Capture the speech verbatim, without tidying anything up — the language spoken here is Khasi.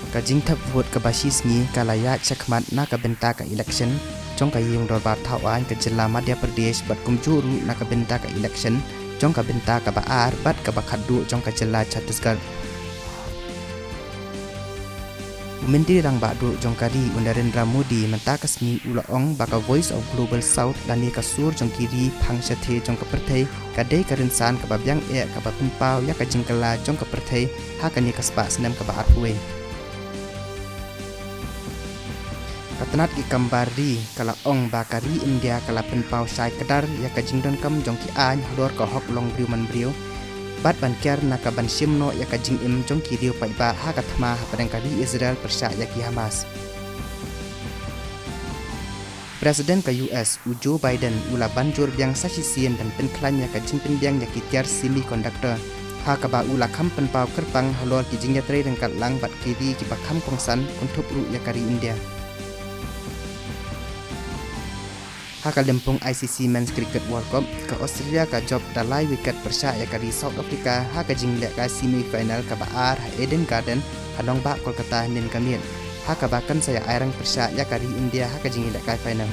Ka jingthep vote kaba shisngi ka la ïaid shakhmat na ka bynta ka election jong ka Ïing Dorbar Thaw Aiñ ka jylla Madhya Pradesh bad kumjuh ruh na ka bynta ka election jong ka bynta kaba ar bad kaba khatduh jong ka jylla Chhattisgarh. U Myntri Rangbah Duh jong ka ri u Narendra Modi mynta ka sngi u la ong ba ka Voice of Global South lane ka sur jong ki ri phang shatei jong ka pyrthei ka dei ka rynsan kaba biang eh kaba pynpaw ïa ka jingkylla jong ka pyrthei ha kane ka spah snem kaba arphew wei. Ka tnat ki kam bar ri ka la ong ba ka ri India ka la pynpaw shai kdar ïa ka jingdonkam jong ki aiñ halor ka hok long briew man briew bad ban kiar na ka ban shim noh ïa ka jingim jong ki riew paidbah ha ka thma hapdeng ka ri Israel pyrshah ïa ki Hamas. President ka U S u Joe Biden u la ban jur biang sa shisien ban pynkhlaiñ ïa ka jingpynbiang ïa ki tiar semiconductor, ha kaba u la kham pynpaw kyrpang halor ki jingïatrei ryngkat lang bad ki ri kiba kham kongsan, kynthup ruh ïa ka ri India. Ha ka lympung I C C Men's Cricket World Cup, ka Australia ka jop da lai wicket pyrshah ïa ka ri South Africa ha ka jingïalehkai semi final kaba ar ha Eden Garden ha nongbah Kolkata hynnin ka miet, ha kaba kan sa ïa airang pyrshah ïa ka ri India ha ka jingïalehkai final.